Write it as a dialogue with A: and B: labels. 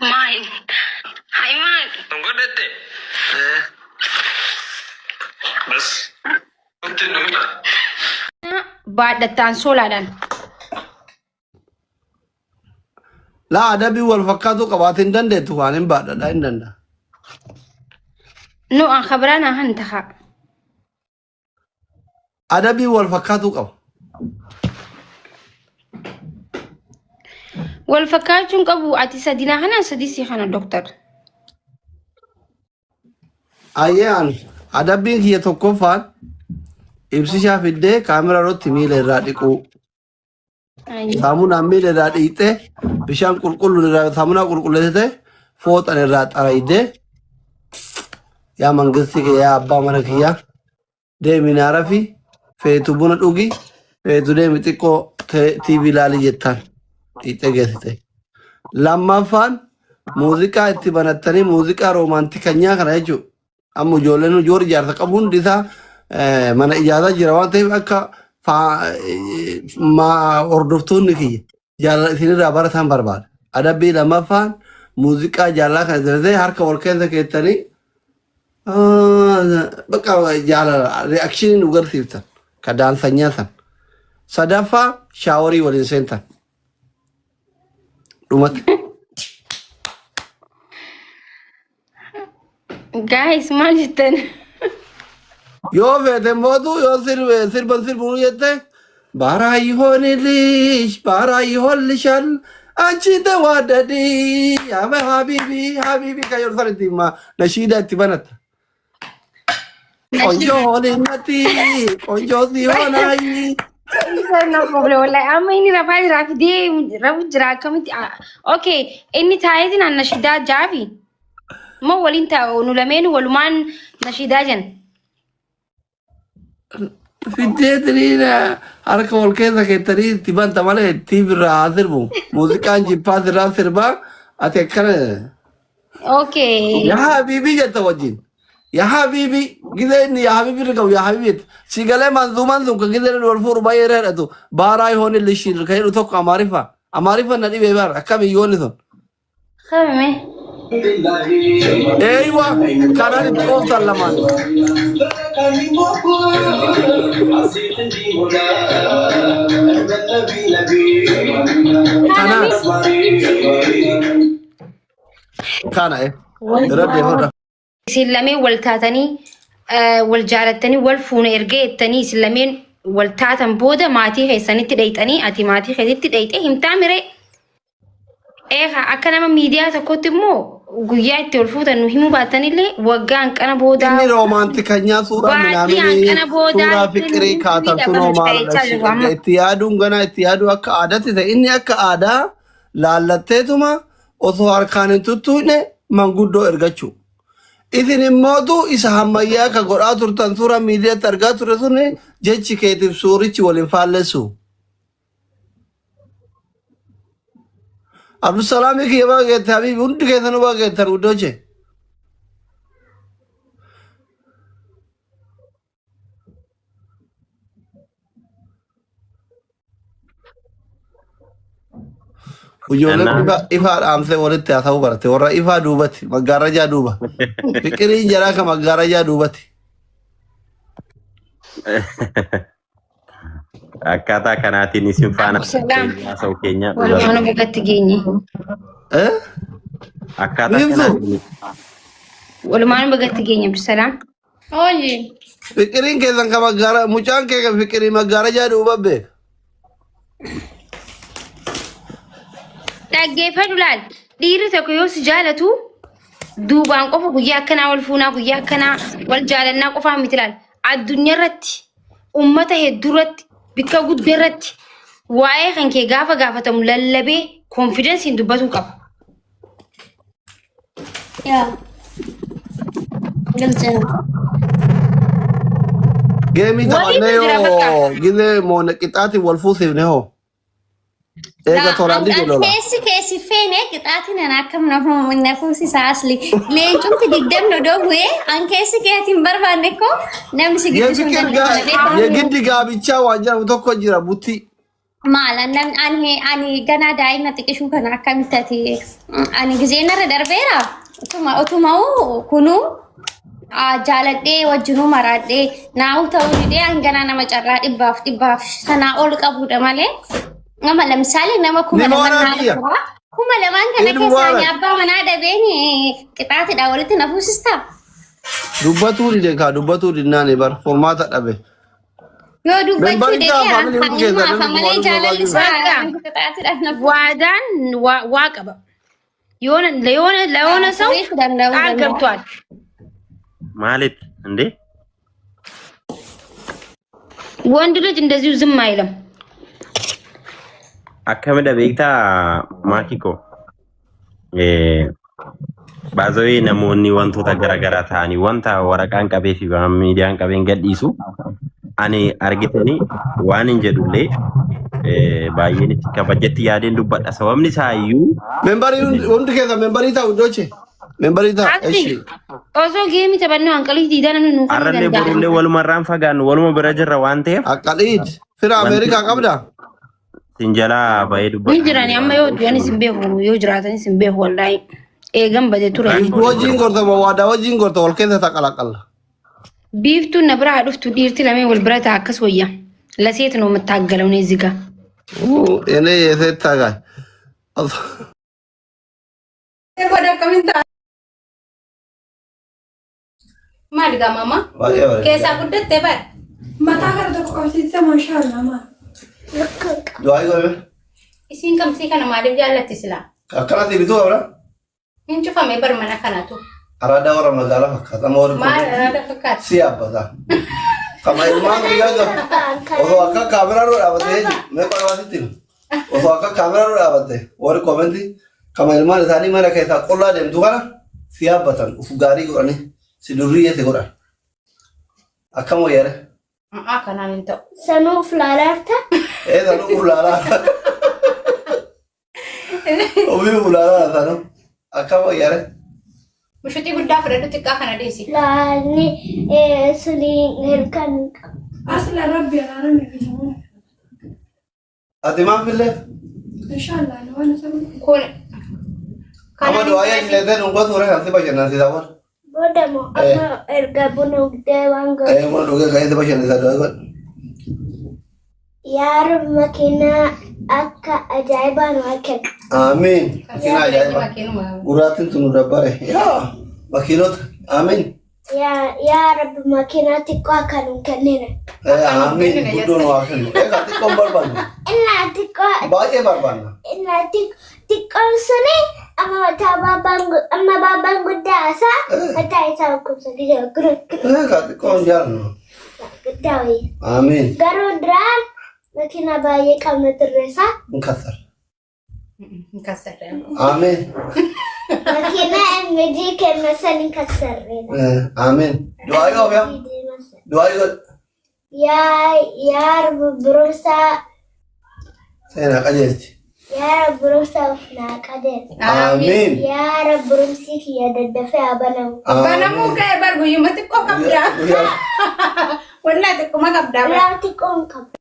A: Maal? Hai maal?
B: Dhungadhette. Bas. Wanti nu
A: Baadhattaan soolaadhaan.
C: Laa adabii wal fakkaatu qabaate hin dandeettu waan hin baadhadha hin danda'a.
A: No an khabaraa naa han taha.
C: Adabii wal fakkaatuu qaba.
A: Wal fakkaachuun qabu ati sadinaa kanaan sadii si kana doktar.
C: Ayyee an adabbiin kiyya tokkoffaan ibsishaa fiddee kaameraa irratti miila irraa dhiquu. Saamunaan miila irraa dhiqxee bishaan qulqulluun irraa saamunaa qulqulleessite fooxan irraa xaraydee yaa mangistii kiyya yaa abbaa mana kiyyaa deemi naa rafi feetu buna dhugi feetu deemi xiqqoo TV ilaali jettaan dhiqxee geessite. Lammaffaan muuziqaa itti banattanii muuziqaa roomaantikanyaa kana jechuudha. Amma ijoolleen ijoollee ijaarsa qabu hundi isaa mana ijaarsaa jira waan ta'eef akka hordoftoonni kiyya jaalala isinirraa baratan barbaada. Adabbii lammaffaan muuziqaa jaalalaa kana isin harka wal keessa keessanii bakka jaalala reakshinii nu garsiiftan ka daansanyaa san. Sadaffaa shaaworii waliin seentan. Dhumate.
A: Guys, maal jettan?
C: Yoo feete mootu yoo sirbe sirban sirbuu jette baraa yihoonilish baraa yihoolishal anchi tawaddadi ama habibi habibi kan yeroo sana itti hima nashiida itti banatta. ቆንጆ ሆንነቲ ቆንጆ ሲሆናይ
A: No problem. Wallahi amma inni rafaa jira fidee rafu jira akkamitti okay inni taa'eetiin an nashidaa jaafi moo waliin taa'u nu lameen walumaan nashidaa jenna.
C: fiddee tiriina harka wal keessa keettanii itti banta malee itti birraa haa sirbu. Muuziqaan jippaa sirraa sirbaa ati akkana
A: Okay.
C: yaa habiibii jetta wajjin. Yaa habiibii gizee inni yaa habiibii irra qabu yaa habiibii jetta. Si galee manzuumaan sun kan gizee inni wal fuudhu baay'ee irra hidhatu baaraa yoon illi kan jedhu tokko amaariffa. Amaariffa na dhibee bara akkami yoonni sun.
A: Qabame.
C: Eeywa kanaan itti ooftan lamaan. Kanaan kana irra deemudha.
A: Isin lameen wal taatanii wal jaalattanii wal fuuna erga jettanii isin lameen wal taatan booda maatii keessanitti dhayxanii ati maatii keetitti dhayxee himtaa miree. Eegaa akka nama miidiyaa tokkotti immoo guyyaa itti wal fuutan nu himuu baattanillee waggaa hanqana boodaa
C: Inni roomaantikanyaa suuraa
A: baatii
C: minaaminii
A: hanqana boodaa
C: suuraa
A: itti nu
C: fiqirii
A: himuu
C: kaatan
A: ni
C: sunoo
A: dhaban
C: maalidha
A: jechaa
C: ishii
A: jiru
C: erga
A: amma.
C: itti yaaduun ganaa itti yaaduu akka aadaatti ta'e inni akka aadaa laallatteetuma osoo harkaan hin tuttuqne manguddoo ergachuu. Isin immootu isa hammayyaa ka godhaa turtan suuraa miidiyaatti argaa turre sun jechi keetiif suurichi waliin faallessu. Abdusalaamii kiyya baga geette Habiibi hundi keessanuu baga geettan guddooche. Ijoolleen
D: Kanaaf
C: ifa ifaa dhaamsee walitti haasa'uu barte warra ifaa duubatti maggaarrajaa duuba. Fiqiriin jaraa ka maggaarrajaa duubatti.
D: Akkaataa kanaatiin isin faana
A: Abdusalaam
D: haasa'u keenya dhugaa
A: walumaan bukatti geenye.
C: Eh?
D: Akkaataa
C: Biiftuu
D: kanaatiin
A: Walumaan bagatti geenye Abdusalaam.
E: Oye.
C: fiqiriin keessan ka maggaara mucaan kee kan fiqirii maggaarrajaa duuba beeka.
A: Dhaggeeffadhu laal. Dhiirri tokko yoo si jaalatu duubaan qofa guyyaa akkanaa wal fuunaa guyyaa akkanaa wal jaalannaa qofaa miti laal. Addunyaa irratti ummata hedduu irratti bikka guddaa irratti waa'ee kan kee gaafa gaafatamu lallabee konfidensiin dubbatuu qaba.
E: Yaa. Galchee.
C: Geemii
A: Waliitu
C: taphannee
A: jira bakka.
C: yoo gizee moona qixaatiin wal fuusifne hoo. Eega tolaan dide lola.
E: Keessi keessi feene qixaatiin an akkam na fuusisa asli. Leencumti digdamni odoo bu'ee an keessi keetiin hin barbaanne koo namni si gidduu sun
C: Yefikir
E: danda'u.
C: የግድ ጋብቻ waan jedhamu tokko jira butti.
E: Maal ani ani ganaa daa'ima xiqqishuu kana akkamitti ati ani gizeen irra darbeera. Utuma utuma'uu kunuu jaaladhee wajjinuu maraadhee naa'uu ta'uu didee an ganaa nama carraa dhibbaaf dhibbaaf sanaa ol qabudha malee. Nama lamsaalee nama kuma
C: Ni
E: lamaan
C: moonaa
E: naa
C: kiyya.
E: dhufa. 2000 kana
C: Eid
E: keessaa
C: Mubarak.
E: ani abbaa manaa dhabeen qixaatidha walitti na fuusistaa?
C: Dubbatuu dide kaa dubbatuu didnaani bar furmaata dhabe.
E: Yoo dubbachuu
C: Membarii
E: didee
C: ta'a faamilii hundi keessaa
E: hafa
C: namni
E: malee
C: gumaa
E: jaalalli
C: dhufu
E: isaa
A: Bakka.
E: qixaatidha na fuusisa.
A: Waadaan waa qaba. የሆነ ለሆነ ለሆነ ሰው
E: Sirriitti danda'uu
A: ቃል
E: danda'a.
A: ገብቷል።
D: ማለት እንዴ?
A: ወንድ ልጅ እንደዚሁ ዝም አይልም።
D: Akkamidha beektaa maakiko? Baazawee namoonni wantoota garaagaraa ta'anii wanta waraqaan qabee fi waan miidiyaan qabeen gadhiisu ani argitanii waan hin jedhullee baay'een itti kabajatti yaadeen dubbadha. Sababni isaa iyyuu
C: Membarii hundi keessa membarii ta'a iddooche. Membarii ta'a.
A: Asli
C: Eshi.
A: osoo geemii taphannoo hanqalii diidaa namni nuu kennuu
D: har'allee
A: danda'a.
D: borullee walumarraan fagaannu waluma bira jirra waan ta'eef
C: Akkaliit. Fira
D: wanti
C: Ameerikaa qabda.
D: sin jalaa bahee
A: Ni
D: dubbadha
A: jirani amma yoo du'anis hin beeku yoo jiraatanis hin beeku wallaahi. Eegan bade ture.
C: Biiftuu wajjin gorta moo waadaa wajjin gorta wal keessa taqalaqalla.
A: Biiftuun na biraa dhuftu dhiirti lameen wal bira ta'a akkas wayya. ለሴት ነው የምታገለው እኔ እዚህ ጋር
C: እኔ የሴት ታጋይ
F: Godha akkamiin ta'a? Maali gaa mama?
C: Baay'ee bareeda.
F: Keessaa guddattee bara.
G: Mataa kana tokko qabsiiste maashaallah maal.
C: Du'aa godhame.
F: Isiin kamsii kana maaliif jaallatti silaa?
C: Akkanatti bituu qabna.
F: Hin cufame bar mana kanatu.
C: Araadaa warra magaalaa fakkaata. Amma warri
F: Maal
C: kun
F: araada fakkaata?
C: si yaabbata. Kama ilmaan guyyaa gahu. Osoo akka kaameraa dura dhaabattee meeqa dhaabatitti osoo akka kaameraa dura dhaabatte warri koomentii kama ilmaan isaanii mana keessaa qullaa deemtu kana si yaabbatan uf gaarii godhanii si durriyyee si godhan. Akkam wayyaare?
F: Haa kanaan hin ta'u.
H: Sanuu uflaalaarta.
C: Ee sanuu ulaalaa. Ofii ulaalaa sanuu. Akkam wayyaare?
F: Mushuxii guddaa fudhadhu xiqqaa kana dhiisi.
H: Laalni suni hirkan hin qabu.
G: Asla rabbi araarame bisamu.
C: Ati maaf illee?
G: Inshallah waan isa godhu.
F: Kun
C: Amma
F: kanaan hin
C: du'aa
F: fudhatin.
C: illee dhungoo ture kan si bashannansiisa warra.
H: Booda moo amma erga buna dhugdee waan godhu.
C: Ee buna dhugee ka'ee si bashannansiisa du'aa godhu.
H: Yaa Rabbi makiinaa akka ajaa'ibaa nu haa kennu.
C: Amiin. Makiinaa ajaa'ibaa.
F: Makiinuma.
C: Gurraattiin tun nu dabbare. Yaa makiinota. Amiin.
H: Yaa yaa Rabbi makiinaa xiqqoo akka nu kennine.
C: Ee amiin. Guddoo nu haa kennu. Egaa xiqqoon barbaanna.
H: Innaa xiqqoo
C: Baay'ee barbaanna.
H: innaa xiqqoon suni amma mataa baabaan amma baabaan guddaa isaa mataa isaa dhukkubsatee jira.
C: Egaa xiqqoon jaallannu.
H: Guddaa wayii.
C: Amiin.
H: Garuu duraan makiinaa baay'ee qabna turre isaa.
C: Hin kassar.
F: Hin kassarre.
C: Amiin.
H: Makiinaa MG kenna san hin kassarreedha.
C: Amiin. Du'aa yoo yaa. Du'aa yoo.
H: Yaa yaa Rabbi barumsaa
C: Seenaa qajeelchi.
H: yaa Rabbi barumsaa of naa qajeelchi.
C: Amiin.
H: Yaa Rabbi barumsi kiyya daddafee haa banamu.
F: Banamuu ka'e bar guyyuma xiqqoo qabdaa.
C: Guyyaa
F: Wallaa xiqquma qabdaa bar.
H: Biraa xiqqoon qaba.